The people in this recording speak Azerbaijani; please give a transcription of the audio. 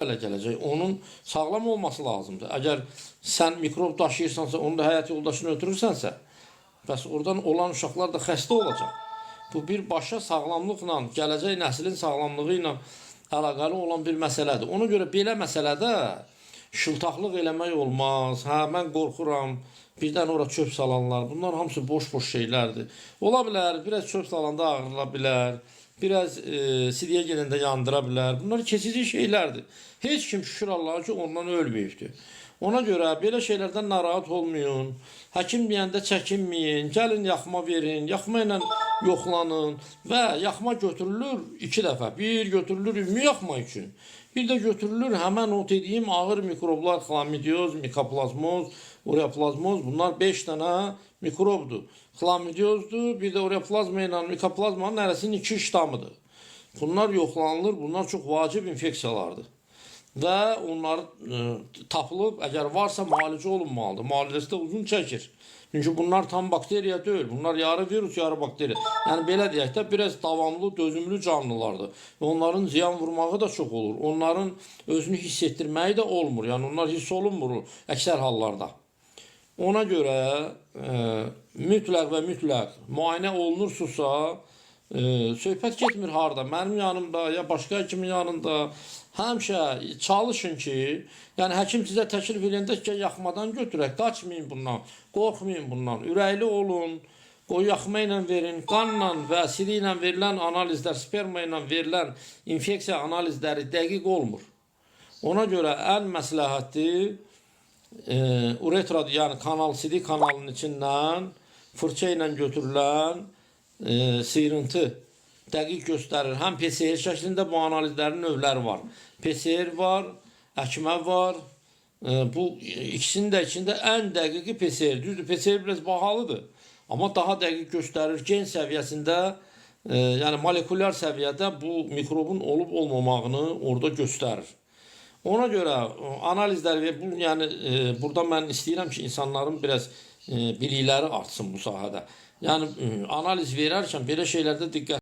Əmələ gələcək. Onun sağlam olması lazımdır. Əgər sən mikrob daşıyırsansa, onu da həyat yoldaşını ötürürsənsə, bəs oradan olan uşaqlar da xəstə olacaq. Bu birbaşa sağlamlıqla, gələcək nəslin sağlamlığı ilə əlaqəli olan bir məsələdir. Ona görə belə məsələdə şıltaqlıq eləmək olmaz. Hə, mən qorxuram. Birdən ora çöp salanlar. Bunlar hamısı boş-boş şeylərdir. Ola bilər, biraz çöp salanda ağrıla bilər. Biraz sidiyə gedəndə yandıra bilər. Bunlar keçici şeylərdir. Heç kim, şükür Allaha ki, ondan ölməyibdir. Ona görə belə şeylərdən narahat olmayın. Həkim deyəndə çəkinməyin. Gəlin yaxma verin. Yaxma ilə yoxlanın və yaxma götürülür iki dəfə. Bir götürülür ümumi yaxma üçün. Bir də götürülür həmən o dediyim ağır mikroblar, xlamidioz, mikoplazmoz, ureaplazmoz, bunlar 5 dənə mikrobdur. Xlamidiozdur, bir də ureaplazma ilə mikoplazmanın hərəsinin iki ştamıdır. Bunlar yoxlanılır, bunlar çox vacib infeksiyalardır və onlar tapılıb, əgər varsa, müalicə olunmalıdır. Müalicəsi də uzun çəkir. Çünki bunlar tam bakteriya deyil. Bunlar yarı virus, yarı bakteriya. Yəni belə deyək də, biraz davamlı, dözümlü canlılardır. Və onların ziyan vurmağı da çox olur. Onların özünü hiss etdirməyi də olmur. Yəni onlar hiss olunmur əksər hallarda. Ona görə mütləq və mütləq müayinə olunursunuzsa, söhbət getmir harda, mənim yanımda ya başqa həkimin yanında, həmişə çalışın ki, yəni həkim sizə təklif eləyəndə ki, yaxmadan götürək, qaçmayın bundan, qorxmayın bundan, ürəkli olun, qoy yaxma ilə verin, qanla və sidik ilə verilən analizlər, sperma ilə verilən infeksiya analizləri dəqiq olmur. Ona görə ən məsləhəti uretra, yəni kanal, sidik kanalının içindən fırça ilə götürülən sıyrıntı dəqiq göstərir. Həm PCR şəklində, bu analizlərin növləri var. PCR var, əkmə var. Bu ikisinin də içində ən dəqiqi PCR. Düzdür, PCR biraz bahalıdır. Amma daha dəqiq göstərir gen səviyyəsində, yəni molekulyar səviyyədə bu mikrobun olub olmamağını orada göstərir. Ona görə analizlər və bu, yəni burada mən istəyirəm ki, insanların biraz bilikləri artsın bu sahədə. Yəni analiz verərkən belə şeylərdə diqqət